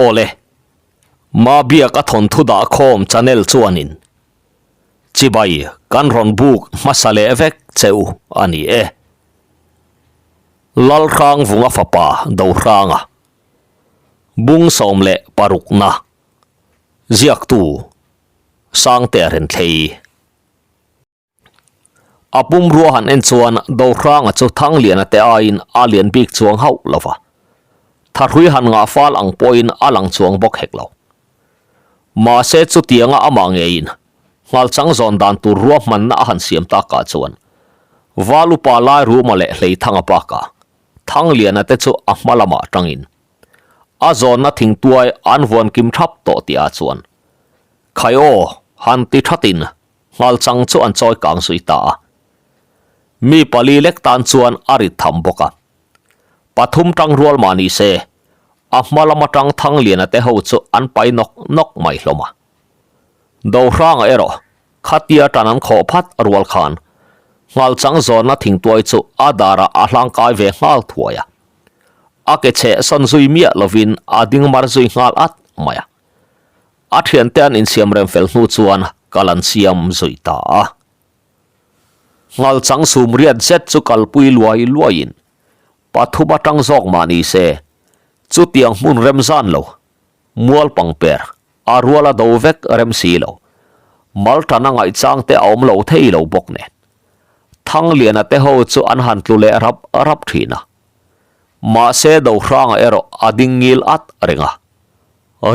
Awle, Mabiaka thawnthu dahkhawm channel chuanin chibai kan rawn buk hmasa leh vek che u a ni e. Lalhrangvunga fapa Dohranga, Bung 16na, Ziaktu, Sangtea Renthlei. A pumrua han en chuan Dohranga chu Thangliana te aiin a lian bik chuang hauh lo va, thahrui han ngah fal ang pawhin a lang chuang bawk hek lo. Mahse chutianga amah ngeiin nghalchang zawn dan tur ruahmanna a han siam takah chuan Valupa Lairuma leh Hleithanga bakah Thangliana te chu a hma lamah tangin a zawnna thingtuai an vuan kim thap tawh tihah chuan Khai aw han ti thatin Nghalchang chu an chawi kang zui ta a. Mi pali lek tan chuan a rit tham bawk a. Pathum tang rual mah ni se, a hma lam atang Thangliana te ho chu an pai nawk nawk mai hlawm a. Dohranga erawh khatia tan an khawh phat rual khan Nghalchang zawnna thingtuai chu a darah a hlangkai ve nghal thuai a. A ke cheh sawn zui miah lovin a ding mar zui nghal at mai a. A thiante an insiam rem fel hnu chuan kal an siam zui ta a. Nghalchang sum riat zet chu kalpui luai luaiin pathum atang zawk mah ni se, chutiang hmun rem zan lo, mual pangper, a rual a do vek rem si lo, mal tan a ngaihchang te a awm lo thei lo bawk nen. Thangliana te ho chu an han tlu leh rap rap thin a. Mahse Dohranga erawh a ding ngil at reng a.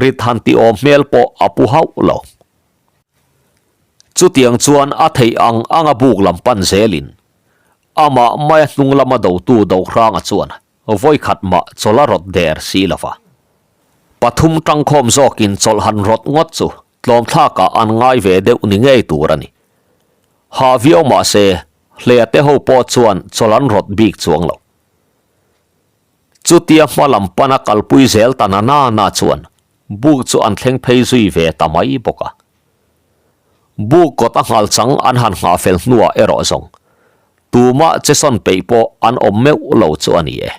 Rit han tih awm hmel pawh a pu hauh lo. Chutiang chuan a theih ang anga buk lam pan zelin amah maia hnung lama dotu Dohranga chuan vawi khat mah chawlh a rawt der si lo va. Pathum tangkhawm zawkin chawlh han rawt ngawt chu tlawmthlakah an ngai ve deuh ni ngei tur a ni. Hah viau mah se, Hlea te ho pawh chuan chawlh an rawt bik chuang lo. Chutia hma lam pana kalpui zel ta na na na chuan buk chu an thleng phei zui ve ta mai bawk a. Buk kawt a nghal chang an han nghah fel hnuah erawh zawng tumah che sawn peih pawh an awm meuh lo chu a ni e.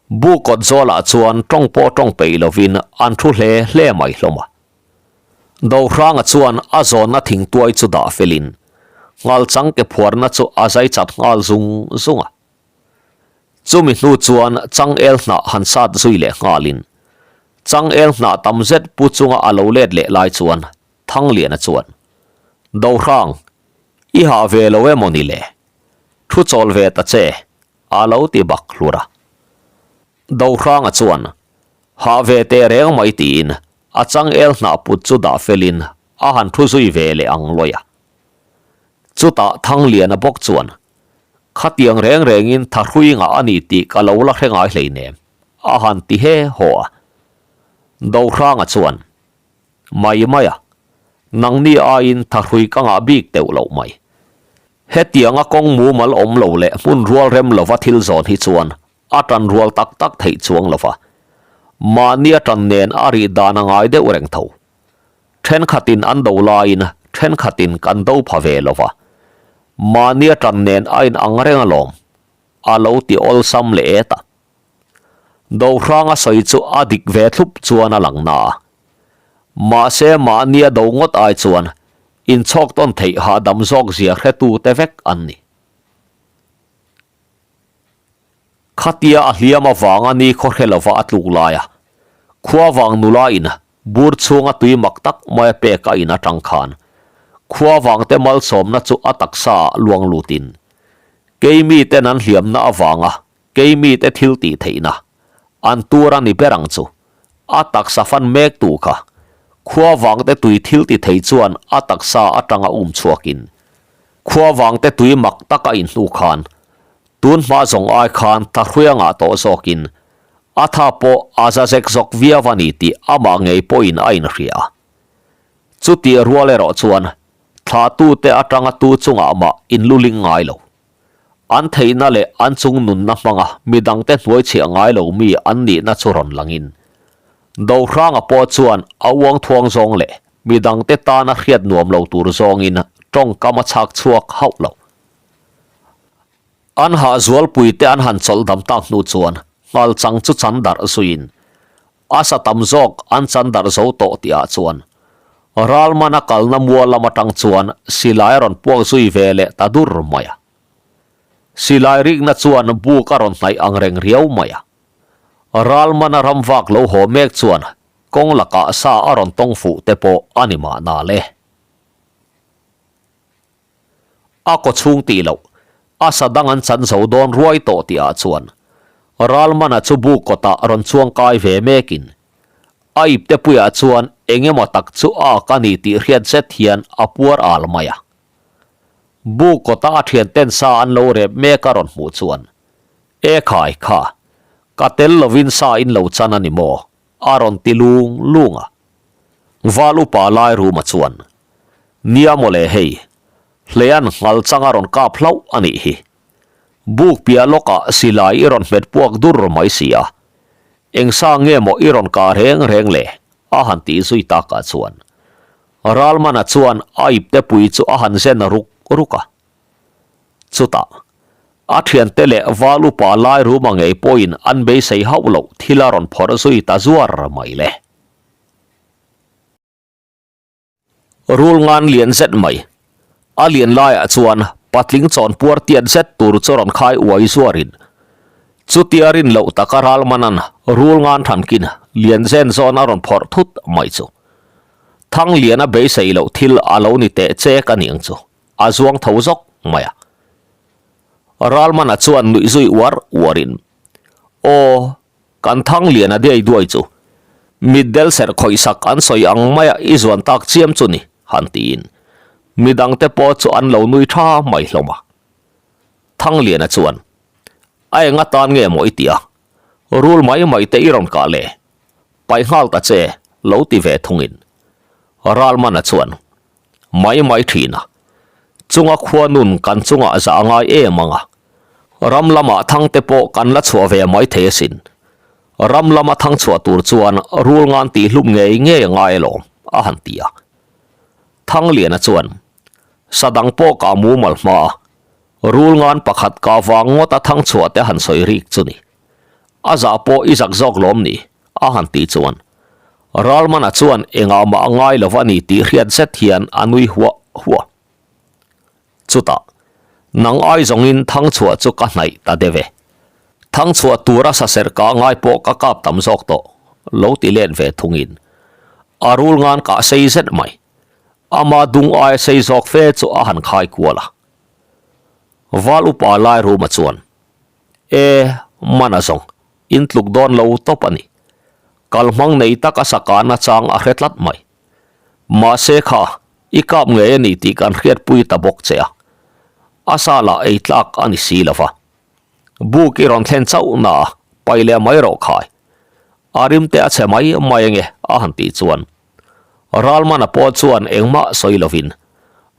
Buk kawt zawlah chuan tawng pawh tawng peih lovin an thu hle hle mai hlawm a. Dohranga chuan a zawnna thingtuai chu dah felin nghal chang ke phuarna chu a zai chat nghal zung zung a. Chumi hnu chuan changel hnah han sat zui leh nghalin changel hnah tam zet pu chunga a lo let leh lai chuan Thangliana chuan, Dohrang, i hah ve lo emaw ni le? Thu chawl ve ta che, a lo ti bak hlur a. Dohranga chuan, Hah ve teh reng mai tiin a changel hnah put chu dah felin a han thu zui ve leh ang lawi a. Chutah Thangliana bawk chuan, Khatiang reng rengin thahrui ngah a ni tih ka lo la hre ngai hleinem, a han ti he haw a. Dohranga chuan, Mai mai a, nangni aiin thahrui ka ngah bik deuh loh mai. Hetianga kawng mumal awm lo leh hmun rual rem lova thil zawn hi chuan a tan rual tak tak theih chuang lova, mahni a tan nen a rih dan a ngai deuh reng tho. Thenkhatin an do laiin thenkhatin kan do pha ve lo va, mahnia tan nen a in ang reng alawm, a lo ti awlsam leh et a. Dohranga sawi chu a dik ve thlup chuan a lang na a. Mahse mahnia do ngawt ai chuan inchhawk tawn theih hahdam zawk zia hretu te vek an ni. Khatia a hliam avanga ni khawhre lova a tluk laia khuavang nula in Bur chhunga tui mak tak maia pek a in atang khan khuavangte malsawmna chu a taksa ah luang lutin keimiten an hliamna avanga keimite thil tih theihna an tur a ni ber ang chu a taksa fan mek tu kha khuavangte tui thil ti thei chuan a taksa atanga um chhuakin khuavangte tui mak tak a in hnu khan tun hma zawng ai khan thahrui-a ngah tawh zawkin A tha pawh a za zek zawk viau a ni tih amah ngei pawhin a inhria a. Chutih rual erawh chuan thlahtute atanga tu chungah mah inluling ngai lo. An theihna leh an chung nunna hmanga midangte hnuaichhiah ngai lo mi an nihna chu rawn langin Dohranga pawh chuan a uang thuang zawng leh midangte tana hriat nuam lo tur zawngin tawngkam a chhak chhuak hauh lo. An hah zualpui te an han chawlh dam tak hnu chuan nghal chang chu chan darh zuiin. A sa tam zawk an chan darh zo tawh tihah chuan Ralmana kalna mual lam atang chuan silai a rawn puak zui ve leh ta dur mai a. Silai rikna chuan buk a rawn hnaih ang reng riau mai a. Ralmana ram vak lo haw mek chuan kawng lakah sa a rawn tawng fuh te pawh a ni mahna le. A kaw chhung tih loh, a sa dang an chan zo dawn ruai tawh tihah chuan Ralmana chu buk kawtah rawn chuang kai ve mekin a ipte puiah chuan eng emaw tak chu a ak a ni tih hriat zet hian a puar al mai a. Buk kawta a thianten sa an lo rep mek a rawn hmuh chuan, E khai kha, ka tel lovin sa in lo chan a ni maw? a rawn ti lung lung a. Val upa lai ruma chuan, Nia mawle hei, Hlean nghal chang a rawn kap hlauh a nih hi. Buk piah lawkah silai i rawn hmet puak dur mai si a. Eng sa nge maw i rawn kah reng reng le? a han tih zui takah chuan Ralmana chuan a ipte pui chu a han zen ruk ruk a. Chutah, a thiante leh val upa lai ruma ngei pawhin an beisei hauh loh thil a rawn phawrh zui ta zuar mai le. Rul ngan lian zet mai. A lian laiah chuan patling chawn puar tiat zet tur chu rawn khai uai zuarin chutia rin loh taka Ralmanan rul ngan thankin lian zen zawn a rawn phawrh thut mai chu Thangliana beisei loh thil a lo ni teh chek a niang chu a zuang tho zawk mai a. Ralmana chuan nuih zui uar uarin, Aw, kan Thangliana diai duai chu mitdel serh khawihsak an sawi ang maia i zuan tak chiam chu ni, han tiin midangte pawh chu an lo nui tha mai hlawm a. Thangliana chuan, A eng atan nge maw i tih a? Rul mai mai te i rawn kah le? Paih nghal ta che, lo ti ve thungin. Ralmana chuan, Mai mai thin a. Chunga khua nun kan chungah zah a ngai em ang a. Ram lamah thangte pawh kan la chhuah ve mai thei asin. Ram lama thang chhuah tur chuan rul ngan tih hlum ngei ngei a ngai alawm, a han ti a. Thangliana chuan, Sa dang pawh kah mumal hma a, rul ngan pakhat kah vang ngawt a thang chhuah te han sawi rik chu ni. A zah pawh i zak zawk lawm ni? a han tih chuan Ralmana chuan engah mah a ngai lo a ni tih hriat zet hian a nui huah huah. Chutah, nang ai zawngin Thangchhuah chu ka hnaih ta deuh e. Thangchhuah tura saserh kah ngai pawh ka kap tam zawk tawh, lo ti let ve thungin a rul ngan kah sei zet mai. Ama dung aia sei zawk fe chu a han khai kual a. Val upa Lairuma chuan, E, mana zawng, in tluk dawn lo tawp a ni. Kalhmang nei tak a sakahna chang a hre tlat mai. Mahse kha, i kap ngei a ni tih kan hriatpui ta bawk che a. A sa lah ei tlak a ni si lo va. Buk i rawn thlen chauh na a, pai leh mai rawh khai. A rim te a chhe mai mai ange a han tih chuan Ralmana pawh chuan engmah sawi lovin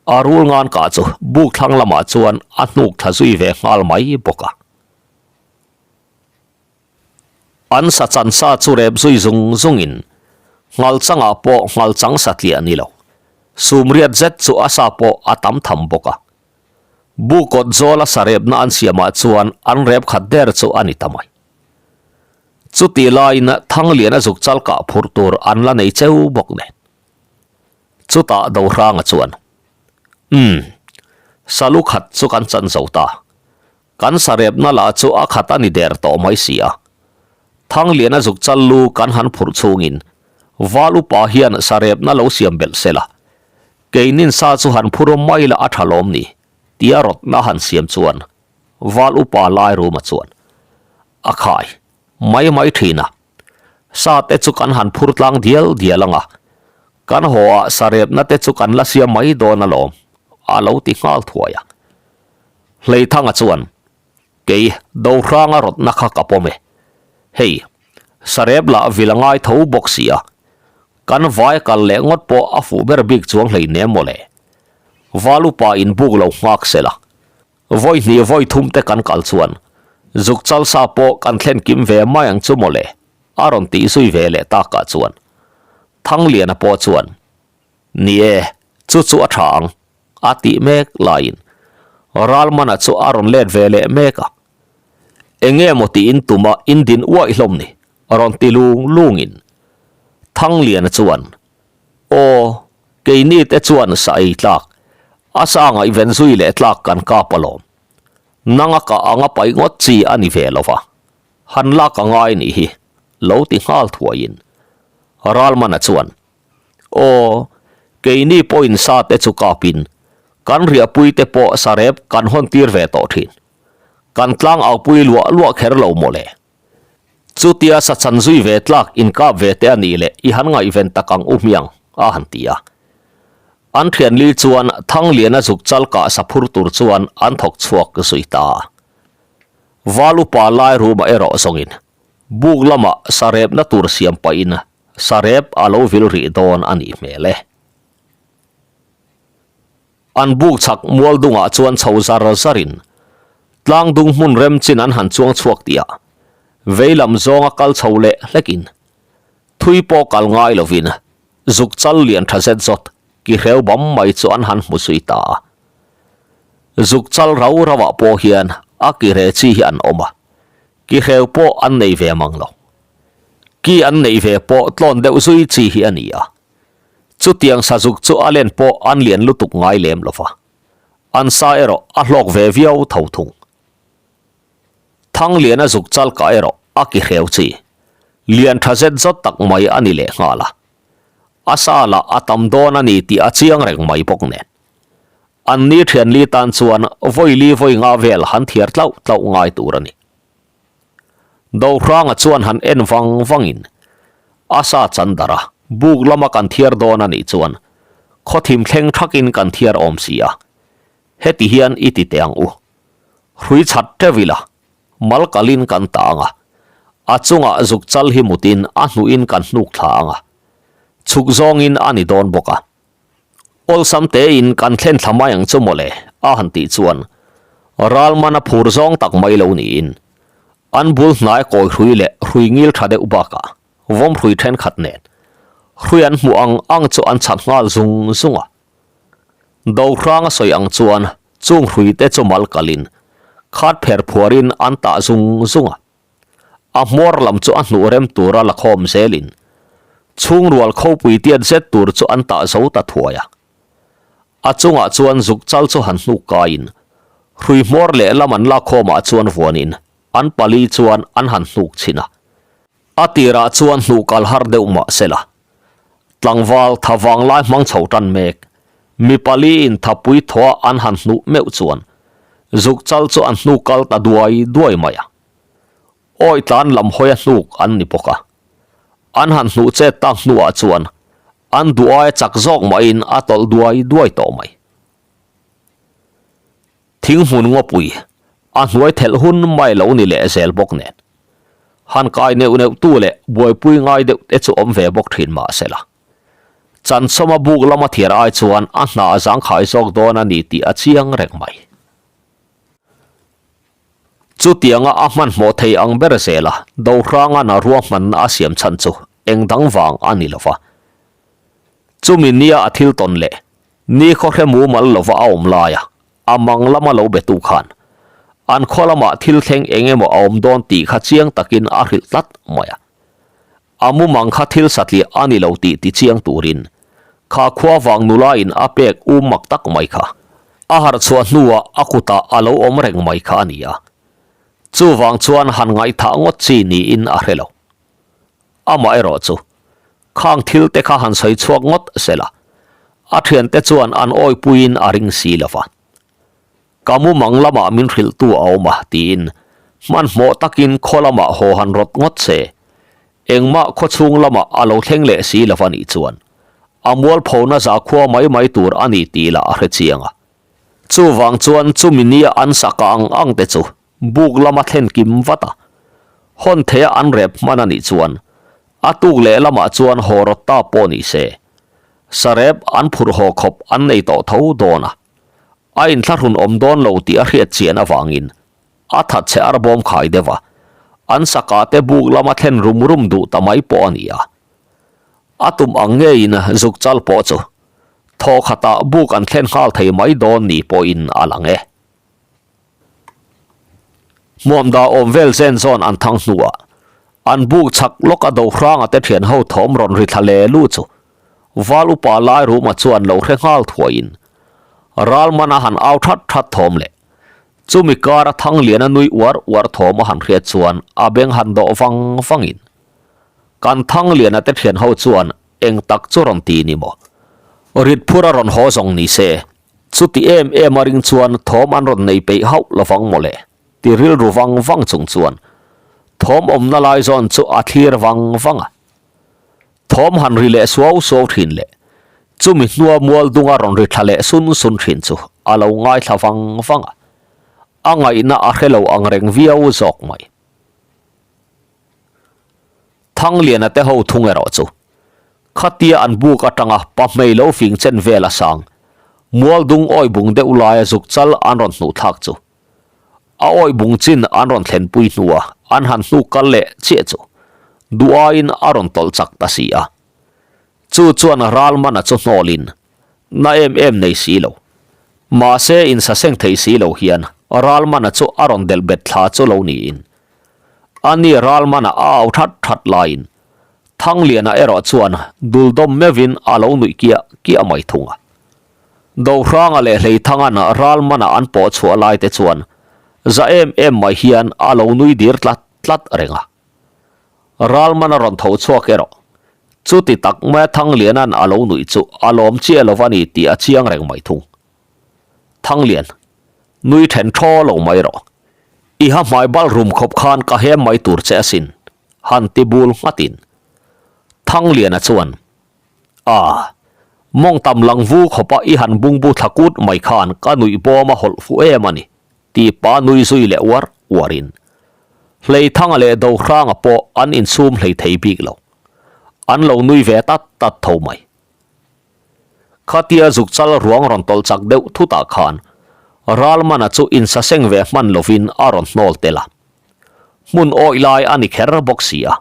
a rul ngan kah chu buk thlang lamah chuan a hnuk thla zui ve nghal mai bawk a. An sa chan sa chu rep zui zung zungin nghal changah pawh nghal chang satliah a ni lo. Sumriat zet chu a sa pawh a tam tham bawk a. Bu kawt zawla sa repna an siamah chuan an rep khat der chu a ni ta mai. Chutih laiin Thangliana zuk chal kah phurh tur an la nei cheu bawk nen. Chutah Dohranga chuan, Umm, salu khat chu kan chan zo ta. Kan sarepna lah chu a khat a ni der tawh mai si a. Thangliana zuk chal lu kan han phurh chungin Val upa hian sarepna lo siam belh se la, keinin sa chu han phur mai la a tha lawm ni, tia rawtna han siam chuan Val upa Lairuma chuan a khai mai mai thin a. Sa te chu kan han phur tlang dial dial ang a, kan haw ah sarepna te chu kan la siam mai dawn alawm, a lo ti nghal thuai a. Hleithanga chuan, Kei, Dohranga rawtna kha ka pawm e. Hei, sarep lah vil a ngai tho bawk si a, kan vai kal leh ngawt pawh a fuh ber bik chuang hleinem mawle. Val upa in buk lo nghak se la, vawi hnih vawi thum te kan kal chuan zuk chal sa pawh kan thlen kim ve mai ang chu mawle, a rawn tih zui ve leh takah chuan Thangliana pawh chuan, Ni e, chu chu a tha ang, a tih mek laiin Ralmana chu a rawn let ve leh mek a. Eng nge maw tiin tuma in din uaih hlawm ni? rawn ti lung lungin. Thangliana chuan, Aw, keini te chuan sa ei tlak, a sa ngaihven zui leh tlak kan kap alawm. Nanga kah anga paih ngawt chi a ni ve lo va, han lak a ngai nih hi, lo ti nghal thuaiin. Ralmana chuan, Aw, keini pawhin sa te chu kapin, kan riahpui te pawh sarep kan hawn tir ve tawh thin. Kan tlang aupui luah luah kher lo mawle. Chutia sa chan zui ve tlak inkap ve te a nih leh i han ngaihven tak ang u hmiang, a han ti a. An thianli chuan Thangliana zuk chal kah sa phur tur chuan an thawk chhuak zui ta. Val upa lai ruma erawh zawngin buk lamah sarepna tur siam pahin sarep a lo vil rih dawn a nih hmel e. An buk chhak mual dungah chuan chho zar zarin tlang dung hmun rem chin an han chuang chhuak tih ah vei lam zawnga kal chho leh hlekin thui pawh kal ngai lovin zuk chal lian tha zet zawt ki hreu bam mai chu an han hmu zui ta a. Zuk chal rau rau ah pawh hian a ki re chi hi an awm a, ki hreu pawh an nei ve mang lo. Ki an neih ve pawh tlawn deuh zui chi hi a ni a. Chutiang sazuk chu a len pawh an lian lutuk ngai lem lo va, an sa erawh a hlawk ve viau tho thung. Thangliana zuk chal kah erawh a ki hreu chi, lian tha zet zawt tak mai a ni lehnghal a. A sa lah a tam dawn a ni tih a chiang reng mai bawk nen. An ni thianli tan chuan vawi li vawi nga vel han thiar tlauh tlauh ngai tur a ni. Dohranga chuan han en vang vangin a sa chan darh a, buk lama kan thiar dawn a nih chuan khawthim thleng thakin kan thiar awm si a, heti hian i ti teh ang u. Hrui chat teuh ila, mal kalin kan ta ang a, a chungah zuk chal hi mutin a hnuhin kan hnuk thla ang a, chhuk zawngin a ni dawn bawk a. Awlsam tein kan thlen thla mai ang chu mawle, a han tih chuan Ralman a phur zawng tak mai lo niin an bul hnai kawi hrui leh hrui ngil tha deuh bakah vawm hrui thenkhat nen hrui an hmuh ang ang chu an chhat nghal zung zung a. Dohrang a sawi ang chuan chung hrui te chu mal kalin khat pher phuarin an tah zung zung a. A hmawr lam chu a hnuh rem tura la khawm zelin chhungrual khopui tiat zet tur chu an tah zo ta thuai a. A chungah chuan zuk chal chu han hnuk kaiin hrui hmawr leh lam an lak khawmah chuan vuanin an pali chuan an han hnuk chhin a. A tirah chuan hnuh kal har deuh mah sela tlangval tha vanglai hmang chho tan mek mi paliin thapui thawh an han hnuh meuh chuan zuk chal chu an hnuk kal ta duai duai mai a. Awi tlan lam hawi a hnuk an ni bawk a. An han hnuh chet tak hnuah chuan an duh aia chak zawk mahin a tawlh duai duai tawh mai. Thing hmun ngawpui a hnuai thelh hun mai lo ni leh zel bawk nen. Han kai neuh neuh tu leh buaipui ngai deuh te chu awm ve bawk thin mah sela. Chansawma buk lama thiar ai chuan a hna a zangkhai zawk dawn a ni tih a chiang reng mai. Chutianga a hmanhmawh thei ang ber zela Dohranga'n a ruahmanna a siam chhan chu eng dang vang a ni lova. Chumi nia a thil tawn leh ni khaw hre mumal lova a awm laia a mang lama lo betu khan an khaw lamah thil thleng eng emaw a awm dawn tih kha chiang takin a hrilh tlat mai a. A mumang kha thil satliah a ni lo tih tichiang turin kha khua vang nula in a pek um mak tak mai kha a harh chhuah hnuah a kutah a lo awm reng mai kha a ni a. Chuvang chuan han ngaihthah ngawt chi niin a hre lo. Amaherawh chu khang thil te kha han sawi chhuak ngawt sela a thiante chuan an awipuiin a ring si lo va. Ka mumang lamah min hrilhtu a awm a, tiin hmanhmawh takin khaw lamah haw han rawt ngawt se. Engmah khaw chhung lamah a lo thleng leh si lo va nih chuan a mualphona zakhua mai mai tur a ni tih lah a hre chiang a. Chuvang chuan chumi nia an saka ang ang te chu buk lama thlen kim vat a, hawn theia an rep hman a nih chuan a tuk leh lamah chuan haw rawt ta pawh ni se, sarep an phurh haw khawp an nei tawh tho dawn a. A inthlahrun awm dawn lo tih a hriat chian avangin a that chhe arbawm khai deuh a, an saka te buk lama thlen rum rum duh ta mai pawh a ni a. A tum ang ngeiin zuk chal pawh chu thaw khatah buk an thlen nghal thei mai dawn ni pawhin a lang e. Hmuamda awm vel zen zawn an thang hnuah. An buk chak lawk a do hranga te thian ho thawm rawn ri thla le lu chu Val upa lai ruma chuan lo hre nghal thuaiin ral mana han au that that thawm leh chumi kara Thangliana nui uar uar thawm a han hriat chuan a beng han dawh vang vangin kan Thangliana te thian ho chuan eng tak chu rawn ti ni maw? Rit phur a rawn haw zawng ni se chuti em em a ring chuan thawm an rawn nei peih hauh lovang mawle. Ti rilru vang vang chung chuan thawm awmna lai zawn chu a thlir vang vang a. Thawm han ri leh suau suau thin leh chumi hnua mual dunga rawn ri thla leh sun sun thin chu a lo ngaithla vang vang a. A ngaihna a hre lo ang reng viau zawk mai. Thangliana te ho thung erawh chu khatia an buk atanga pahmei lo fing chen vel a sang mual dung awi bung deuh laia zuk chal an rawn hnuh thlak chu A awih bung chin an rawn thlenpui hnua an han hnuk kal leh chiah chu duh aiin a rawn tawlh chak ta si a. Chu chuan Ralmana chu hnawlin na em em nei si lo. Mahse insaseng thei si lo hian Ralmana chu a rawn delh bet thla chu lo niin. Ani Ralmana a au that that laiin Thangliana erawh chuan duldawm meuhin a lo nuih kiah kiah mai thung a. Dohranga leh Hleithanga'n ral mana an pawh chhuah lai te chuan za em em mai hian a lo nui dir tlat tlat reng a. Ral mana rawn tho chhuak erawh chuti tak maia Thangliana'n a lo nuih chu a lawm chiah lo a ni tih a chiang reng mai thung. Thanglian, nui then thaw lo mai rawh. I ha hmai bal rum khawp khan ka hem mai tur che asin, han ti bul nghatin Thangliana chuan A, mawng tam lang vu khawpa i han bungbu thla kut mai khan ka nuih bawm a hawlh fuh em a ni, tih pa nui zui leh uar uarin Hleithanga leh Dohranga pawh an insum hlei thei bik lo. An lo nui ve tat tat tho mai. Khatia zukchal ruang rawn tawlh chak deuh thutah khan Ralmana chu insaseng ve hman lovin a rawn hnawl tel a. Hmun awih lai a ni kher bawk si a.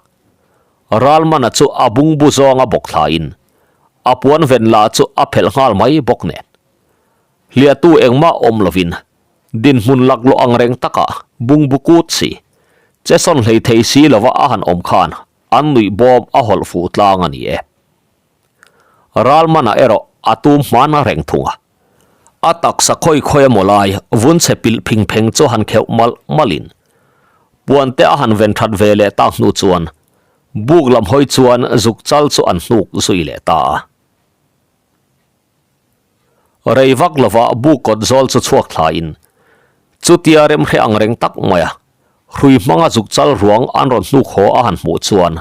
Ralmana chu a bungbu zawnga bawk thlain a puan ven lah chu a phelh nghal mai bawk nen. Hliahtu engmah awm lovin dinhmun laklawh ang reng takah bungbu kut si, che sawn hlei thei si lova a han awm khan an nuih bawm a hawlh fuh tlang a ni e. Ralmana erawh a tum hman reng thung a. A taksa khawi khawi emaw lai vun chhe pilh phing pheng chu han kheuh malh malhin puan te a han ven that ve leh tak hnu chuan buk lam hawi chuan zuk chal chu an hnuk zui leh ta a. Rei vak lova buk kawt zawl chu chhuak thlain chutia remhre ang reng tak maia hrui hmanga zuk chal ruang an rawn hnuk haw a han hmuh chuan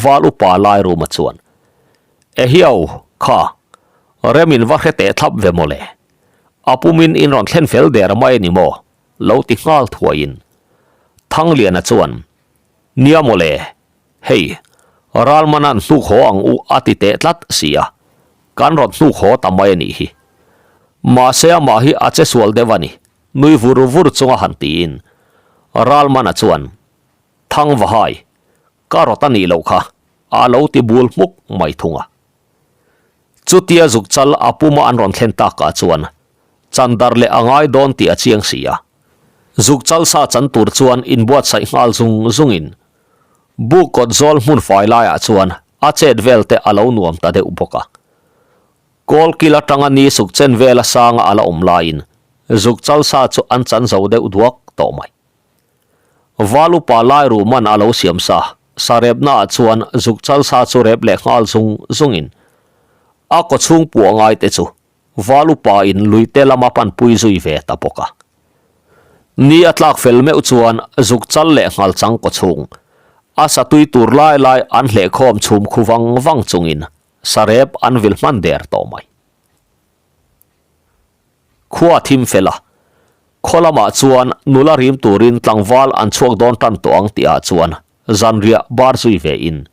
val upa lai ruma chuan Ehiau, kha, rem in va hre teh thlap ve mawle. A pumin in rawn thlen fel der mai a ni maw? Lo ti nghal thuaiin Thangliana chuan, Nia mawle, hei, Ralmana'n hnuk haw ang u a ti teh tlat si a, kan rawn hnuk haw ta mai a nih hi. Mahse amah hi a che sual deuh a ni, nui vur vur chunga han tiin Ralmana chuan, Thang Vahai, ka rawt a nih loh kha, a lo ti bul hmuk mai thung a. Chutia zuk chal a puma an rawn thlen takah chuan chandar leh a ngai dawn tih a chiang si a. Zuk chal sa chan tur chuan inbuatsaih nghal zung zungin buk kawt zawl hmun fai laiah chuan a chet vel te a lo nuam ta deuh bawk a. Kawl kil atanga ni suk chen vela sanga a la awm laiin zuk chal sa chu an chan zo deuh duak tawh mai. Valupa lai ruhman a lo siam sa, sa repnaah chuan zuk chal sa chu rep leh nghal zung zungin a kawchhung puah ngai te chu Valupa in luite lama panpui zui ve ta bawk a. Ni a tlak fel meuh chuan zuk chal leh nghal chang kawchhung a sa tui tur lai lai an hlehkhawm chhum khu vang vang chungin sa rep an vil hman der tawh mai. Khua thim fel a, khaw lamah chuan nula rim turin tlangval an chhuak dawn tan tawh ang tihah chuan zanriah bar zui ve in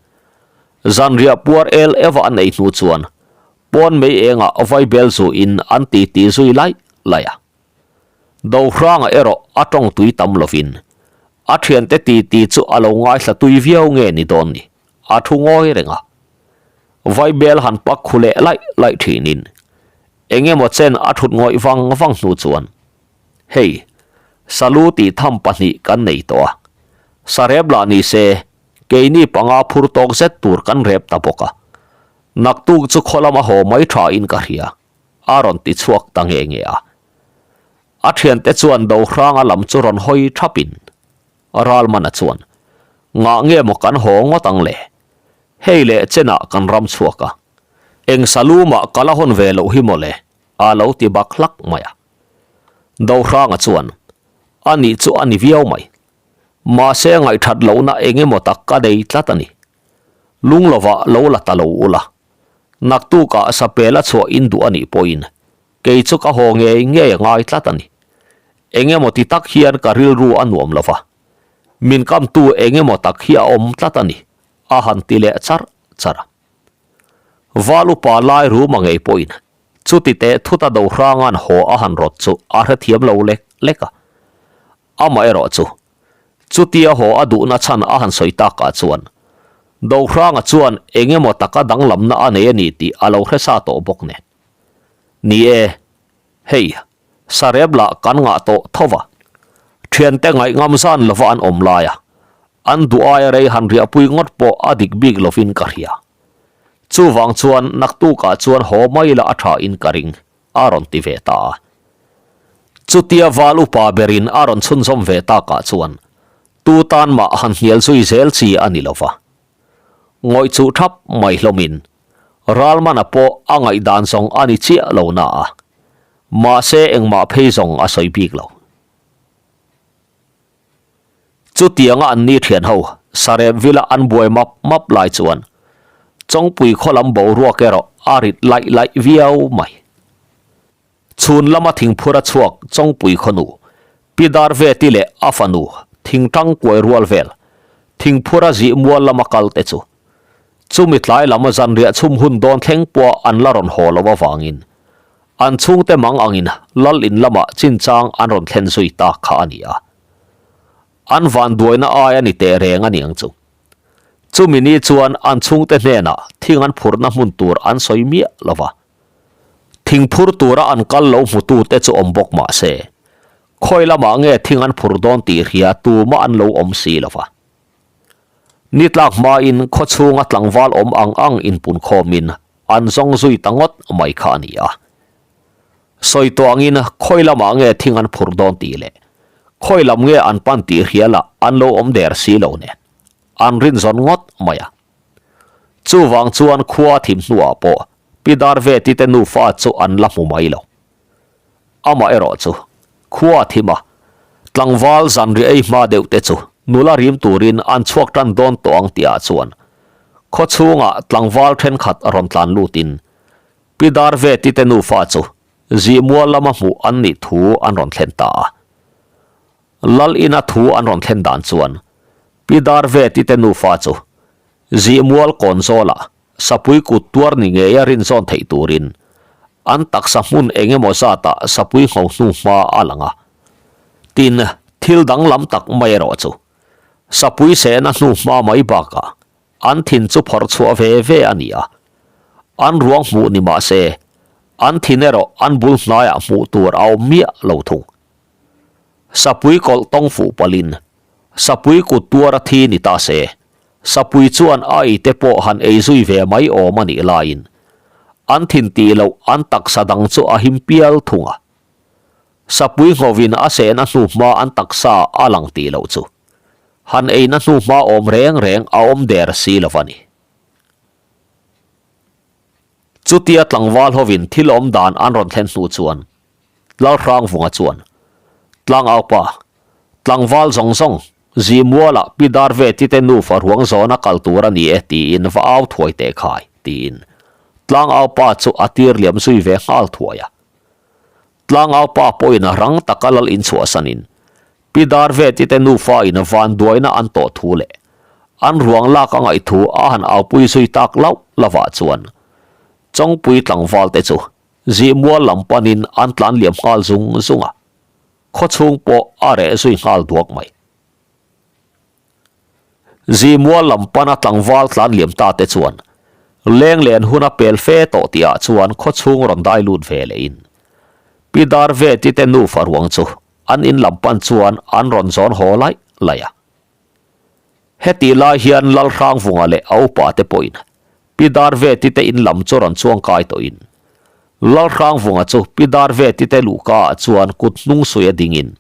zanriah puar el eva an ei hnu chuan pawn mei engah vaibel zu in an ti ti zui laih laih a. Dohranga erawh a tawng tui tam lovin a thiante ti ti chu a lo ngaithla tui viau nge ni dawn ni a thu ngawi reng a. Vaibel han pak khu leh laih laih thinin Eng emaw chen a thut ngawih vang vang hnu chuan, Hei, salu tih tham pahnih kan nei tawh a, sarep lah ni se, Keini panga phur tawk zet tur kan rep ta bawk a. Naktuk chu khaw lama haw mai tha in ka hria, a rawn ti chhuak ta nge nge a. A thiante chuan Dohranga lam chu rawn hawi thap in Ralmana chuan, Ngah nge maw kan haw ngawt ang le? Hei leh chenah kan ram chhuak a. Eng salumah ka la hawn ve loh hi maw le? a lo ti bak hlak mai a. Dohranga chuan, A nih chu a ni viau mai. Mahse ngaihthat lohna eng emaw tak ka nei tlat a ni. Lung lovah lo la ta lo ula. Naktukah sapel a chhuah in duh a nih pawhin kei chu ka haw ngei ngei a ngai tlat a ni. Eng emaw ti tak hian ka rilru a nuam lo va. Min kamtu eng emaw tak hi a awm tlat a ni, a han ti leh charh charh a. Val upa lai ruma ngei pawhin chuti teh thuta Dohranga'n haw a han rawt chu a hrethiam lo lek lek a. Amaherawh chu, chutia haw a duhna chhan a han sawi takah chuan Dohranga chuan eng emaw taka danglamna a nei a ni tih a lo hre sa tawh bawk nen. Ni e, hei, sarep lah kan ngah tawh tho va, thiante ngaihngam zan lova an awm lai a, an duh aia rei han riahpui ngawt pawh a dik bik lovin ka hria. Chuvang chuan naktukah chuan haw mai la a tha in ka ring. a rawn ti ve ta a. Chutia val upa berin a rawn chhunzawm ve takah chuan tu tan mah han hnial zui zel chi a ni lo va. Ngawih chuh thap mai hlawmin Ralmana pawh a ngaihdan zawng a ni chiah lo na a, mahse engmah phei zawng a sawi bik lo. Chutianga an ni thian ho Sarep vila an buai map map lai chuan Chawngpui khaw lam boruak erawh a rit laih laih viau mai. Chhun lama thingphur a chhuak Chawngpui khaw nu Pi Darveti leh a fanu thingtang kuai rual vel thingphur a zih mual lama kal te chu chumi tlai lam zanriah chhum hun dawn thleng pawh an la rawn haw lo avangin An chhungte mang angin lal in lamah chinchang an rawn thlen zui ta kha a ni a. An vanduaina ai a ni teh reng a niang chu. Chumi ni chuan an chhungte hnenah thing an phurhna hmun tur an sawi miah lo va. Thing phur tura an kal lo hmutute chu awm bawk mah se, khawi lamah nge thing an phur dawn tih hria tumah an lo awm si lo va. Ni tlak hmain khaw chhunga tlangval awm ang ang inpunkhawmin an zawng zui ta ngawt mai kha a ni a. Sawi tawh angin khawi lamah nge thing an phurh dawn tih leh khawi lam nge an pan tih hrialah an lo awm der si lo nen an rinzawn ngawt mai a. Chuvang chuan khua thim hnuah pawh Pi Darveti te nufa chu an la hmu mai lo. Amaherawh chu khua thim a, tlangval zanriah ei hma deuh te chu nula rim turin an chhuak tan dawn tawh ang tihah chuan khaw chhungah tlangval thenkhat rawn tlan lutin Pi Darveti te nufa chu Zihmual lama hmuh an nih thu an rawn thlen ta a. Lal ina thu an rawn thlen dan chuan Pi Darveti te nufa chu Zihmual kawn zawlah Sapui kut tuar ni ngeia rinzawn theih turin an taksa hmun eng emaw zatah sapui ngho hnu hma a lang a. Tin, thil danglam tak mai erawh chu sapui sehna hnu hma mai bakah an thin chu phawrh chhuah ve ve a ni a. An ruang hmuh ni mah se, an thin erawh an bul hnaiah hmuh tur a awm miah lo thung. Sapui kawlh tawng fuh palhin sapui kut tuar a thi ni ta se, Sapui chuan a ei te pawh han ei zui ve mai awm a nih laiin an thin tih loh an taksa dang chu a him pial thung a. Sapui nghovin a sehna hnu hma an taksa a lang tih loh chu han eina hnu hma awm reng reng a awm der si lo va ni. Chutia tlangval hovin thil awm dan an rawn thlen hnu chuan Lalhrangvunga chuan, Tlangaupa, tlangval zawng zawng, Zimualah Pi Darveti te nufa ruang zawna kal tur a ni e tiin va au thuai teh khai, tiin Tlangaupa chu a tir liam zui ve nghal thuai a. Tlangaupa pawhin rang taka lal inchhuahsanin Pi Darveti te nufa in vanduaina an tawh thu leh an ruang lak a ngaih thu a han aupui zui tak lauh lovah chuan Chawngpui tlangval te chu Zihmual lam panin an tlan liam nghal zung zung a, khaw chhung pawh a reh zui nghal duak mai. Zihmual lam pana tlangval tlan liam ta te chuan leng len hun a pel fe tawh tihah chuan khaw chhung rawn dai lut ve leh in Pi Darveti te nufa ruang chu an in lam pan chuan an rawn zawn haw laih laih a. Hetih lai hian Lalhrangvunga leh a upa te pawhin Pi Darveti te in lam chu rawn chuang kai tawhin Lalhrangvunga chu Pi Darveti te luhka ah chuan kut hnung suih a dingin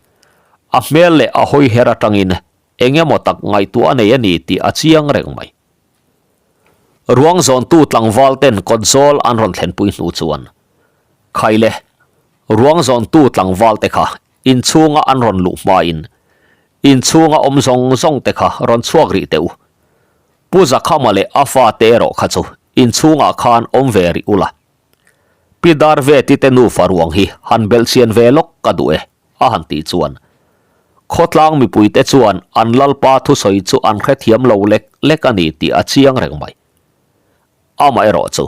a hmel leh a hawi her atangin eng emaw tak ngaihtuah a nei a ni tih a chiang reng mai. Ruang zawntu tlangval ten kawt zawl an rawn thlenpui hnu chuan Khaile ruang zawntu tlangval te kha Inchhunga an rawn luh hmain inchhunga awm zawng zawng te kha rawn chhuak rih teh u. Pu Zakhama leh a fate erawh kha chu inchhungah khan awm ve rih ula. Pi Darveti te nufa ruang hi han belhchian ve lawk ka duh e, a han tih chuan khawtlang mipuite chuan an lalpa thusawi chu an hrethiam lo lek lek a ni tih a chiang reng mai. Amaherawh chu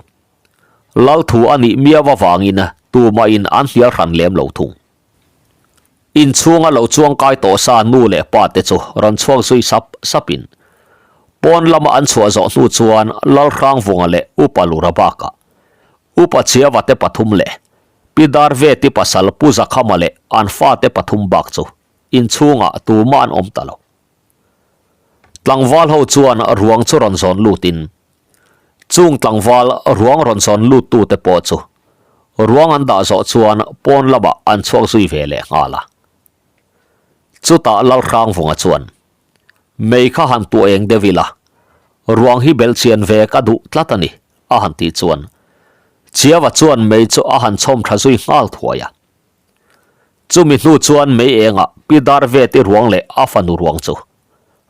Lal thu a nih miau avangin tumahin an hnial hran lem lo thung. Inchhunga lo chuangkai tawh sa nu leh pa te chu rawn chhuak zui sap sapin pawn lama an chhuah zawh hnu chuan Lalhrangvunga leh Upa Lura bakah Upa Chiava te pathum leh Pi Darveti pasal Pu Zakhama leh an fate pathum bak chu inchhungah tumah an awm ta lo. Tlangval ho chuan ruang chu rawn zawn lutin Chung tlangval ruang rawn zawn lut tute pawh chu ruang an dah zawh chuan pawn lamah an chhuak zui ve leh nghal a. Chutah Lalhrangvunga chuan, Mei kha han tuah eng deuh ila, ruang hi belhchian ve ka duh tlat a ni, a han tih chuan Chiava chuan mei chu a han chhawm tha zui nghal thuai a. Chumi hnu chuan mei engah Pi Darveti ruang leh a fanu ruang chu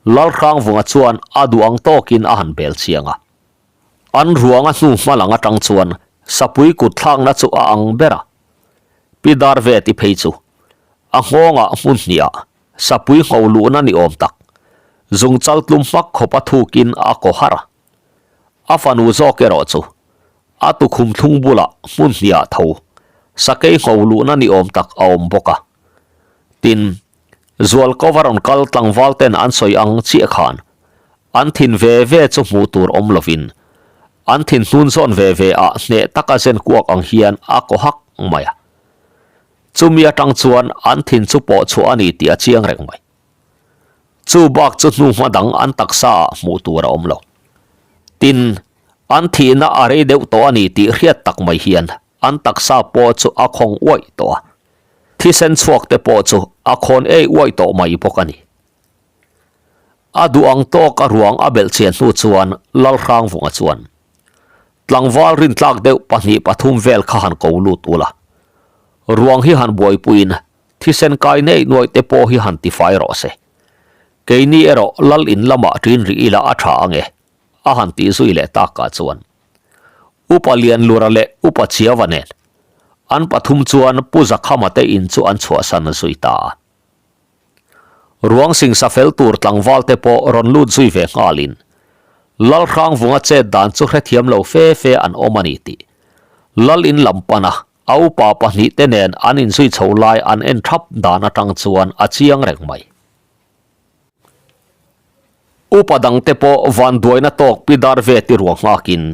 Lalhrangvunga chuan a duh ang tawkin a han bel chiang a. An ruanga hnu hma lang atang chuan sapui kut thlakna chu a ang ber a. Pi Darveti phei chu a nghawngah hmun hniah sapui ngho luhna ni awm tak zungchal tlum hmak khawp a thukin a kaw har a. A fanu zawk erawh chu a tukhum thlung bulah hmun hniah tho sakei ngho luhna ni awm tak a awm bawk a. Tin, Zualkova rawn kal tlangval ten an sawi ang chiah khan an thin ve ve chu hmuh tur awm lovin an thin hnun zawn ve ve ah hneh taka zen kuak ang hian a kaw hak mai a. Chumi atang chuan an thin chu pawh chhuah a ni tih a chiang reng mai. Chu bak chu hnu hma dang an taksa ah hmuh tur a awm lo. Tin, an thihna a rei deuh tawh a ni tih hriat tak mai hian an taksa pawh chu a khawng uaih tawh a. Thisen chhuak te pawh chu a khawn ei uaih tawh mai bawk a ni. A duh ang tawk a ruang a belh chian hnu chuan Lalhrangvunga chuan tlangval rintlak deuh pahnih pathum vel kha han ko lut ula. Ruang hi han buaipuiin thisen kai nei nuaih te pawh hi han tifai rawh se. Keini erawh Lal in lamah ṭin rih ila a ṭha ange a han tih zui leh takah chuan Upa Lianlura leh Upa Chiava nen an pathum chuan Pu Zakhama te in chu an chhuahsan zui ta a. Ruang singsa fel tur tlangval te pawh rawn lut zui ve nghalin Lalhrangvunga chet dan chu hrethiam lo fe fe an awm a ni tih Lal in lam pana a upa pahnih te nen an inzui chho lai an en thap dan atang chuan a chiang reng mai. Upa dangte pawh vanduaina tawk Pi Darveti ruang nghakin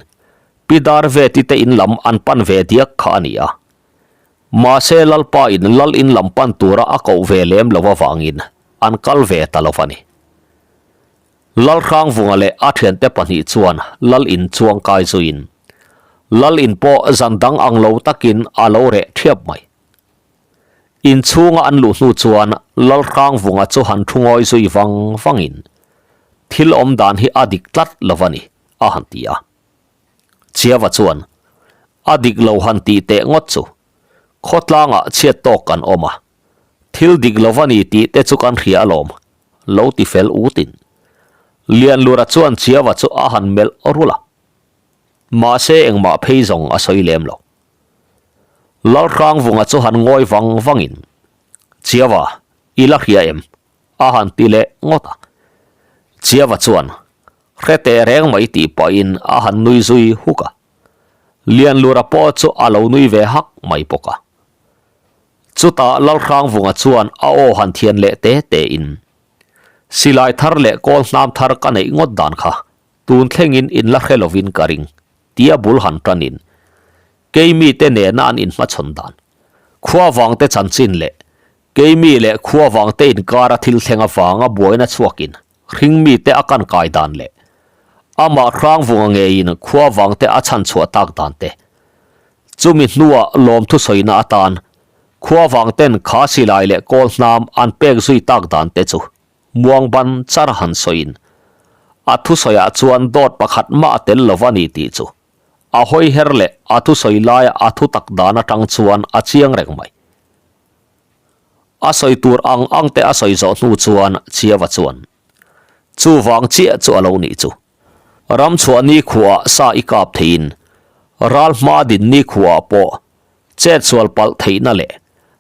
Pi Darveti te in lam an pan ve diak kha a ni a. Mahse Lalpa in Lal in lam pan tura a koh ve lem lo avangin an kal ve ta lo a ni. Lalhrangvunga leh a thiante pahnih chuan Lal in chuang kai zuiin Lal in pawh zan dang ang lo takin a lo reh thiap mai. Inchhunga an luh hnu chuan Lalhrangvunga chu han thu ngawi zui vang vangin, Thil awm dan hi a dik tlat lo a ni, a han ti a. Chiava chuan, A dik lo han tih teh ngawt chu, khawtlangah chhiat tawk kan awm a, thil dik lo a ni tih te chu kan hria alawm, lo ti fel utin. Lianlura chuan Chiava chu a han melh rulh a. Mahse engmah phei zawng a sawi lem lo. Lalhrangvunga chu han ngawi vang vangin, Chiava, i la hria em? a han ti leh ngawt a. Chiava chuan, Hre teh reng mai tih pahin a han nui zui huk a. Lianlura pawh chu a lo nui ve hak mai bawk a. Chutah Lalhrangvunga chuan a aw han thian leh te tein, Silai thar leh kawl hnam thar ka neih ngawt dan kha tun thlengin in la hre lovin ka ring. Tia bul han tanin keimi te nena an inhmachhawn dan, khua vangte chanchin leh keimi leh khua vangte inkara thil thleng avanga buaina chhuakin. hring mite a kan kai dan leh amah Hrangvunga ngeiin khua vangte a chhan chhuah tak dan te. Chumi hnuah lawmthu sawina atan khua vangten kha silai leh kawl hnam an pek zui tak dan te chu muang ban char han sawiin a thusawiah chuan dawt pakhat mah a tel lo a ni tih chu a hawi her leh a thusawi laia a thu tak dan atang chuan a chiang reng mai. A sawi tur ang ang te a sawi zawh hnu chuan Chiava chuan, Chuvang chiah chu a lo nih chu. Ramchhuah nikhuaah sa i kap theiin, ral hma din nikhuaah pawh chetsual palh theihna leh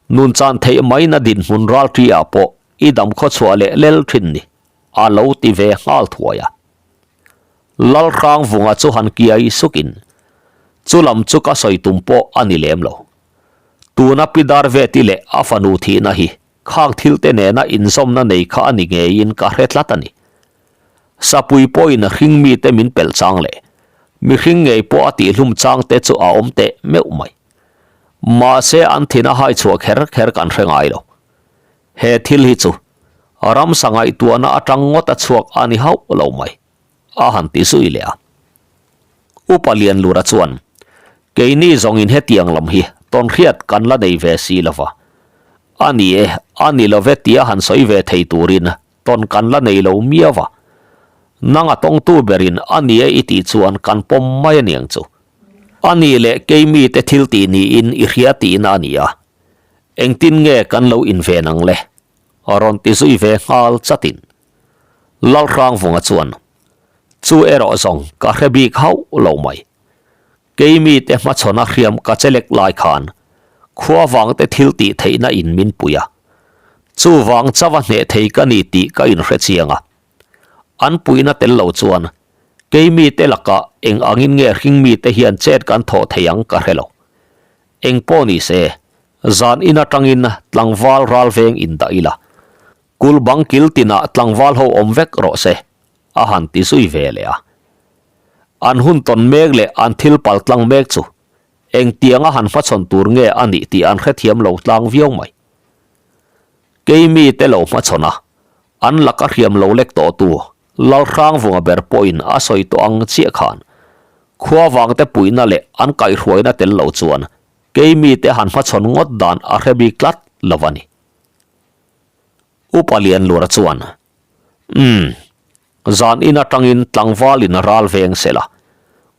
nunchan theih maina dinhmun ralṭi-ah pawh i dam khawchhuah leh lel ṭhin ni, a lo ti ve nghal thuai a. Lalhrangvunga chu han kiai sukin, Chu lam chu ka sawi tum pawh a ni lem lo. Tuna Pi Darveti leh a fanu thihna hi khang thilte nena inzawmna nei kha a ni ngeiin ka hre tlat a ni. Sapui pawhin hring mite min pelh chang leh mihring ngei pawh a tihlum chang te chu a awm teh meuh mai. Mahse an thin a hai chhuah kher kher kan hre ngai lo. He thil hi chu ramsa ngaihtuahna atang ngawt a chhuak a ni hauh lo mai. A han ti zui leh a. Upa Lianlura chuan, Keini zawngin hetiang lam hi tawnhriat kan la nei ve si lo va. A ni e, a ni lo ve tia han sawi ve thei turin tawn kan la nei lo miau va. Nang a tawngtu berin a ni e i tih chuan kan pawm mai aniang chu. A ni leh keimite thil tih niin i hria tihna a ni a. Engtin nge kan lo inven ang le? A rawn ti zui ve nghal chatin. Lalhrangvunga chuan, Chu erawh zawng ka hre bik hauh lo mai. Keimite hmachhawna hriam ka chelek lai khan khua vangte thil tih theihna in min pui a. Chuvang chauha hneh thei ka ni tih ka inhre chiang a. An puihna tel lo chuan keimite lakah eng angin nge hringmite hian chet kan thawh thei ang ka hre lo. Eng pawh ni se, zan in atangin tlangval ralveng indah ila. Kul bang kil tinah tlangval ho awm vek rawh se, a han ti zui ve leh a. An hun tawn mek leh an thil pal tlang mek chu engtianga han hmachhawn tur nge a nih tih an hrethiam lo tlang viau mai. Keimi te lo hmachhawn a, an laka hriam lo lek tawh tu Lalhrangvunga ber pawhin a sawi tawh ang chiah khan khua vangte puihna leh an kaihhruaina tel lo chuan keimi te han hmachhawn ngawt dan a hre bik tlat lo a ni. Upa Lianlura chuan, Umm, zan in atangin tlangvalin ral veng se la,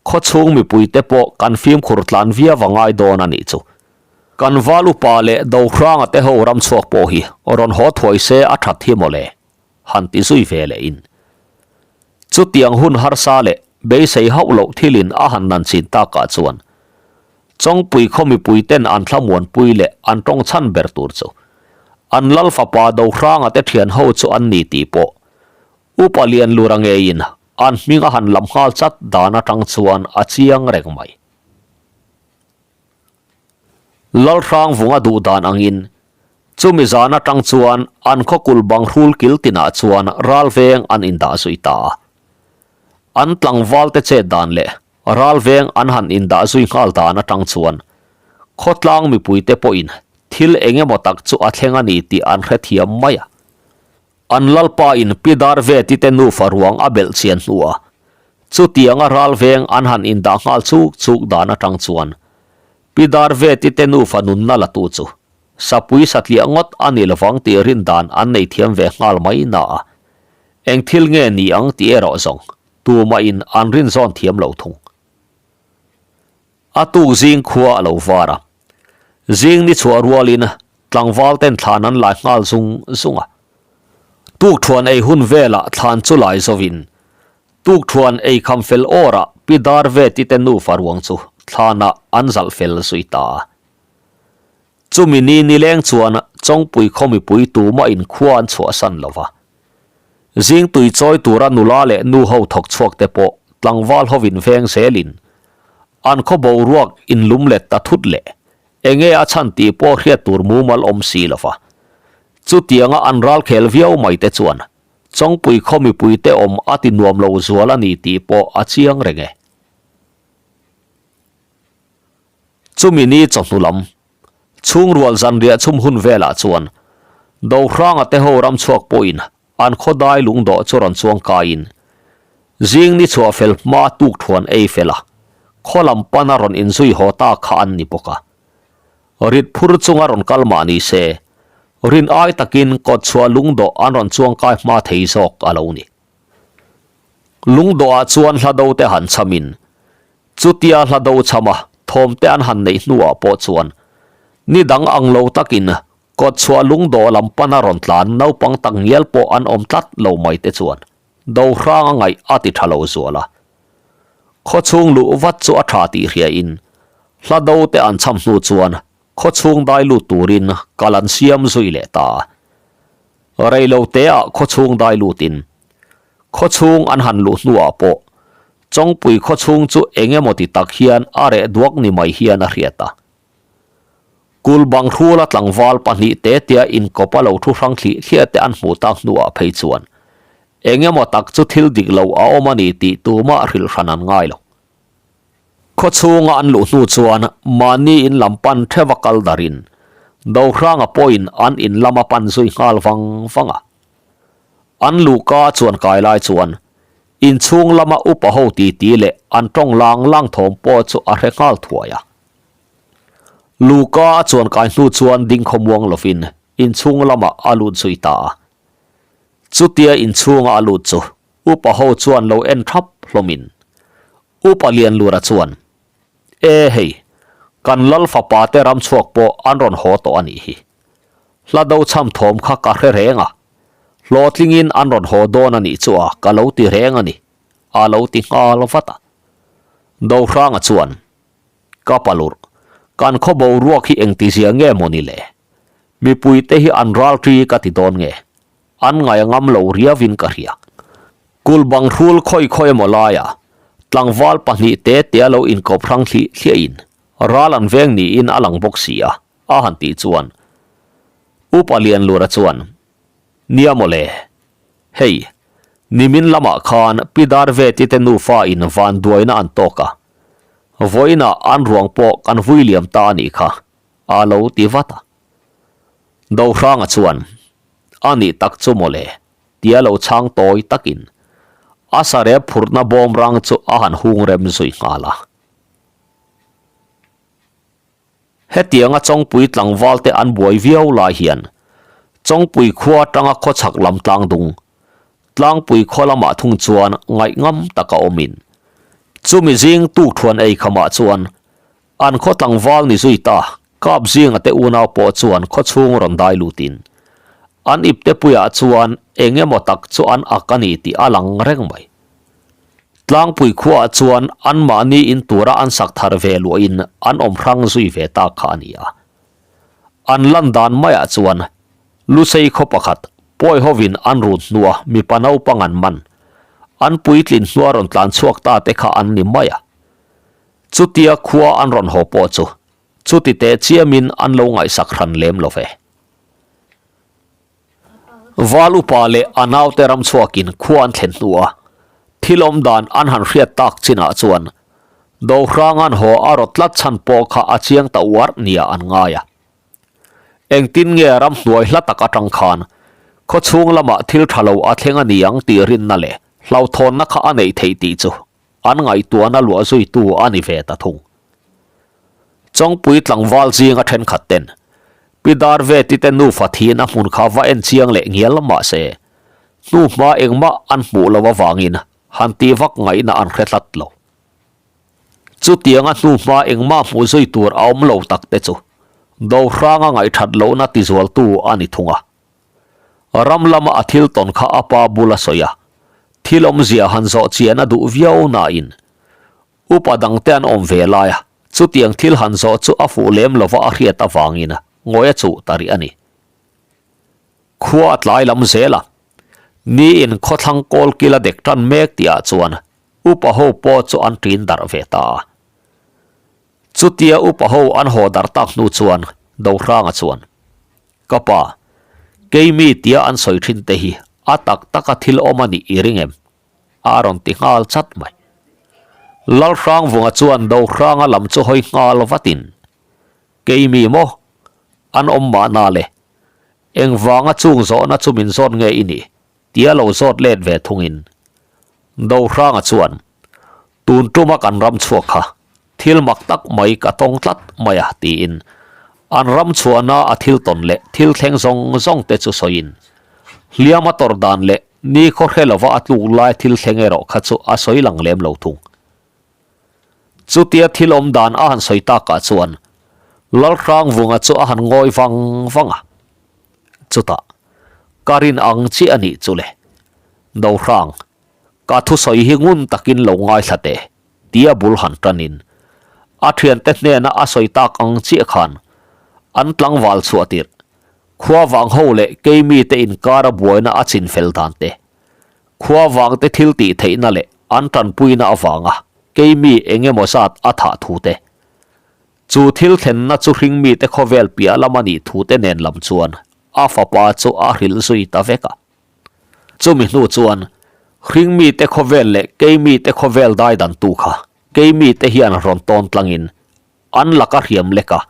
khawchhung mipuite pawh kan fimkhur tlan viau a ngai dawn a nih chu. Kan val upa leh Dohranga te ho ramchhuak pawh hi rawn haw thuai se a that hi mawle, han ti zui ve leh in. Chutiang hun harsa leh beisei hauh loh thilin a han nan chin takah chuan Chawngpui khaw mipuiten an thlamuanpui leh an tawng chhan ber tur chu an lal fapa Dohranga te thian ho chu an ni tih pawh Upa Lianlura ngeiin an hming a han lam nghal chat dan atang chuan a chiang reng mai. Lalhrangvunga duh dan angin chumi zan atang chuan an khaw kul bang hrul kil tinah chuan ralveng an indah zui ta a. An tlangval te chet dan leh Ralveng an han indah zui nghal dan atang chuan khawtlang mipuite pawhin thil eng emaw tak chu a thleng a ni tih an hrethiam mai a. An lalpa in Pi Darveti te nufa ruang a belh chian hnuah chutianga ralveng an han indah nghal chuk chuk dan atang chuan Pi Darveti te nufa nunna la tu chu sapui satliah ngawt a ni lovang tih rin dan an nei thiam ve nghal mai na a. Eng thil nge ni ang tih erawh zawng Tumah in an rin zawn thiam lo thung. A tuk zing khua a lo var a. Zing ni chhuah rualin tlangval ten thlan an lai nghal zung zung a. Tuk thuan ei hun velah thlan chu lai zovin tuk thuan ei kham fel awrah Pi Darveti te nufa ruang chu thlanah an zalh fel zui ta a. Chumi ni nileng chuan Chawngpui khaw mipui tumah in khua an chhuahsan lo va. Zing tui chawi tura nula leh nu ho thawk chhuak te pawh tlangval hovin veng zelin an khaw boruak in lum let ta thut leh enge a chhan tih pawh hriat tur mumal awm si lo va. Chutianga an ral khel viau mai te chuan Chawngpui khaw mipui te awm a ti nuam lo zual a ni tih pawh a chiang reng e. Chumi ni chawhnu lam, chhungrual zanriah chhum hun velah chuan Dohranga te ho ramchhuak pawhin an khaw dai lungdawh chu rawn chuang kaiin zing ni chhuah fel hma tuk thuan ei fel a, khaw lam pana rawn inzui haw ta kha an ni bawk a. Rit phur chunga rawn kal mah ni se, rin ai takin kawt chhuah lungdawh an rawn chuang kai hma thei zawk a lo ni. Lungdawhah chuan hla do te han chhamin, chutia hla do chhama thawm te an han neih hnuah pawh chuan ni dang ang lo takin Kawtchhuah lungdawh lam pana rawn tlan naupang tak ngial pawh an awm tlat lo mai te chuan do hrang a ngaih a ti tha lo zual a. Khawchhung luh vat chu a tha tih hria in hla do te an cham hnu chuan khawchhung dai lut turin kal an siam zui leh ta a. Rei lo te ah khawchhung dai lut in khawchhung an han luh hnu ah pawh Chawngpui khawchhung chu eng emaw ti tak hian a reh duak ni mai hian a hriat a. Kul bang hrula tlangval pahnih te tia inkawp a lo thu hrang thlih thliah te an hmuh tak hnuah phei chuan eng emaw tak chu thil dik lo a awm a ni tih tumah hrilh hran an ngai lo. Khaw chhunga an luh hnu chuan mahni in lam pan theuha kal darin Dohranga pawhin an in lama pan zui nghal vang vang a. An luhka chuan kai lai chuan inchhung lama upa ho titi leh an tawng lang lang thawm pawh chu a hre nghal thuai a. Luka a chuan kai hnu chuan ding khawmuang lovin inchhung lamah a lut zui ta a. Chutia inchhunga a lut chu upa ho chuan lo en thap hlawmin Upa Lianlura chuan, E hei, kan lal fapa te ram chhuak pawh an rawn haw tawh a nih hi. Hla do chham thawm kha ka hre reng a, hlawhtlingin an rawn haw dawn a nih chu a ka lo ti reng a ni, a lo ti nghal vat a. Dohranga chuan, Ka palurh, kan khaw boruak hi engtizia nge maw ni le? Mipuite hi an ralṭi ka ti dawn nge? An ngaih a ngam lo riauin ka hria. Kul bang hrul khawi khawi emaw laia tlangval pahnih te tea lo inkawp hrang thlih thliahin ral an veng niin a lang bawk si a, a han tih chuan Upa Lianlura chuan, Nia maw le, hei, nimin lamah khan Pi Darveti te nufa in vanduaina an tawk a, Vawiinah an ruang pawh kan vui liam ta a nih kha, a lo ti vat a. Dohranga chuan, A nih tak chu mawle, tia lo chhang tawi takin a sarep phurhna bawmrang chu a han hung rem zui nghal a. Hetianga Chawngpui tlangvalte an buai viau lai hian Chawngpui khua atanga khawchhak lam tlang dung, Tlangpui khaw lamah thung chuan ngaihngam taka awmin chumi zing tukthuan ei khamah chuan an khaw tlangval ni zui ta kap zinga te unau pawh chuan khawchhung rawn dai lutin an ipte puiah chuan eng emaw tak chu an ak a ni tih a lang reng mai. Tlangpui khuaah chuan anmahni in tura an sak thar ve luahin an awm hrang zui ve ta kha a ni a. An lan dan maiah chuan Lusei khaw pakhat pawi hovin an run hnua mipa naupang an man, an puitlin hnua rawn tlan chhuak ta te kha an ni mai a. Chutia khua an rawn haw pawh chu chuti teh chiamin an lo ngaihsak hran lem lo ve. Val upa leh a naute ram chhuakin khua an thlen hnu a, thil awm dan an han hriat tak chinah chuan Dohranga'n haw a rawt tlat chhan pawh kha a chiang ta uar nia an ngai a. Engtin nge ramhnuai hla tak atang khan khawchhung lamah thil tha lo a thleng a ni ang tih rinna leh hlauhthawnna kha a neih theih tih chu an ngaihtuahna luah zuitu a ni ve ta thung. Chawngpui tlangval zinga thenkhat ten Pi Darveti te nufa thihna hmun kha va en chiang leh ngial mah se, hnuhma engmah an hmuh loh avangin han tih vak ngaihna an hre tlat lo. Chutianga hnuhma engmah hmuh zui tur a awm lo tak te chu Dohranga ngaihthat lohna tizualtu a ni thung a. Ram lama a thil tawn kha a pa bula sawi a, thil awmzia han zawh chian a duh viau nain upa dangte an awm ve lai a, chutiang thil han zawh chu a fuh lem lova a hriat avangin ngawi a chuh ta rih a ni. Khua a tlai lam zel a, niin khawthlang kawl kil a dek tan mek tihah chuan upa ho pawh chu an ṭin darh ve ta a. Chutia upa ho an haw darh tak hnu chuan Dohranga chuan, Ka pa, keimi tia an sawi thin te hi a tak taka thil awm a nih i ring em? A rawn ti nghal chat mai. Lalhrangvunga chuan Dohranga lam chu hawi nghal vatin, Keimi maw? An awm mahna le? Engvanga chung zawhna chu min zawt nge i nih? Tia lo zawt let ve thungin Dohranga chuan, Tun tuma kan ram chhuak kha thil mak tak mai ka tawng tlat mai a tiin an ram chhuahna a thil tawn leh thil thleng zawng zawng te chu sawiin hliam a tawrh dan leh ni khaw hre lova a tluk lai thil thleng erawh kha chu a sawi lang lem lo thung. Chutia thil awm dan a han sawi takah chuan Lalhrangvunga chu a han ngawi vang vang a. Chutah, Ka rin ang chiah a nih chu le. Dohrang, ka thusawi hi ngun takin lo ngaithla teh, tia bul han tanin a thiante hnena a sawi tak ang chiah khan an tlangval chhuah tirh khua vang ho leh keimite inkara buaina a chinfel dan te, Khua vangte thil tih theihna leh an tanpuina avanga keimi eng emaw zat a thah thu te, chu thil thlenna chu hringmite khawvel piah lam a nih thu te nen lam chuan a fapa chu a hrilh zui ta vek a. Chumi hnu chuan hringmite khawvel leh keimite khawvel daidantu kha keimite hian rawn tawn tlangin An laka hriam lek a,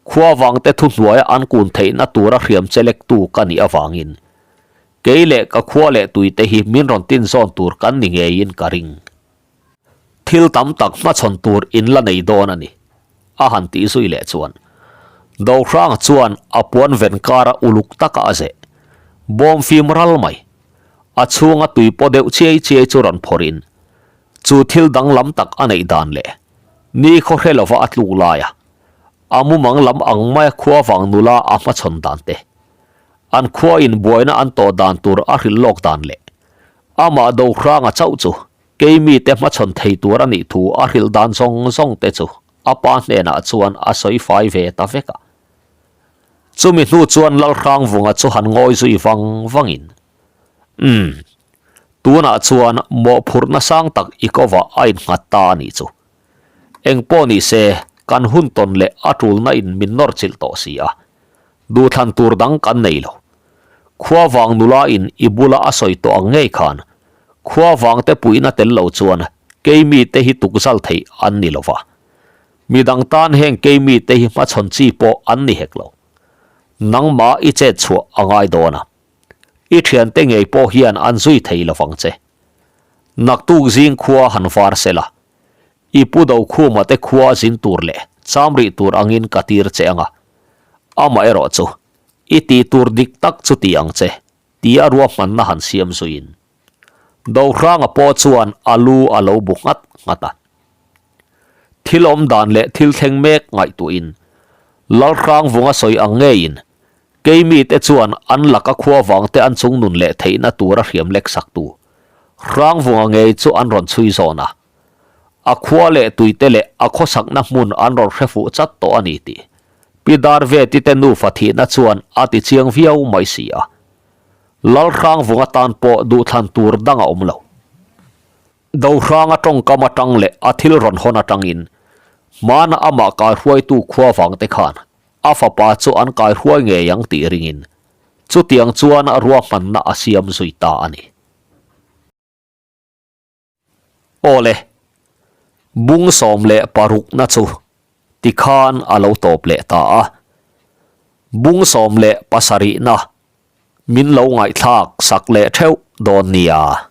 khua vangte thuhnuaia an kun theihna tura hriam che lektu ka nih avangin kei leh ka khua leh tuite hi min rawn tin zawn tur kan ni ngeiin ka ring. Thil tam tak hmachhawn tur in la nei dawn a ni, a han tih zui leh chuan Dohranga chuan a puan ven kara uluk taka a zeh bawm fim ral mai. A chhunga tui paw deuh chiai chiai chu rawn phawrhin chu thil danglam tak a neih dan leh Ni khaw hre lova a tluk laia a mumang lam ang maia khua vang nula a hmachhawn dan te, an khua in buaina an tawh dan tur a hrilh lawk dan leh amah Dohranga chauh chu keimi te hmachhawn thei tur a nih thu a hrilh dan zawng zawng te chu a pa hnenah chuan a sawi fai ve ta vek a. Chumi hnu chuan Lalhrangvunga chu han ngawi zui vang vangin, Umm. Tunah chuan mawhphurhna sang tak i kovah a innghat ta a nih chu. Eng pawh ni se, kan hun tawn leh a tulna in min nawr chilh tawh si a. Duhthlan tur dang kan nei lo. Khua vang nula in i bula a sawi tawh ang ngei khan, khua vangte puihna tel lo chuan keimi te hi tukzal theih an ni lo va. Midang tan heng keimi te hi hmachhawn chi pawh an ni hek lo. Nangmah i chet chhuah a ngai dawn a. I thiante ngei pawh hian an zui thei lovang che. Naktuk zing khua han var se la, i pu Dokhuma te khua zin tur leh cham rih tur angin ka tir che anga, amaherawh chu i tih tur dik tak chu ti ang che, tia ruahmanna han siam zuiin. Dohranga pawh chuan a lu a lo bu nghat nghat a. Thil awm dan leh thil thleng mek ngaihtuahin Lalhrangvunga sawi ang ngeiin Keimite chuan an laka khua vangte an chungnun leh theihna tura hriam lek saktu Hrangvunga ngei chu an rawn chhui zawn a. A khua leh tuite leh a khawsakna hmun an rawn hre fuh chat tawh a ni tih Pi Darveti te nufa thihna chuan a ti chiang viau mai si a. Lal Hrangvunga tan pawh duhthlan tur dang a awm lo. Dohranga tawngkam atang leh a thil rawn hawn atangin hmana amah kaihruaitu khua vangte khan A fapa chu an kaihruai ngei ang tih ringin chutiang chuan ruahmanna a siam zui ta a ni. Awle, bung 16 na chu tikhan a lo tawp leh ta a. Bung 17 na min lo ngaihthlak sak leh theuh dawn nia.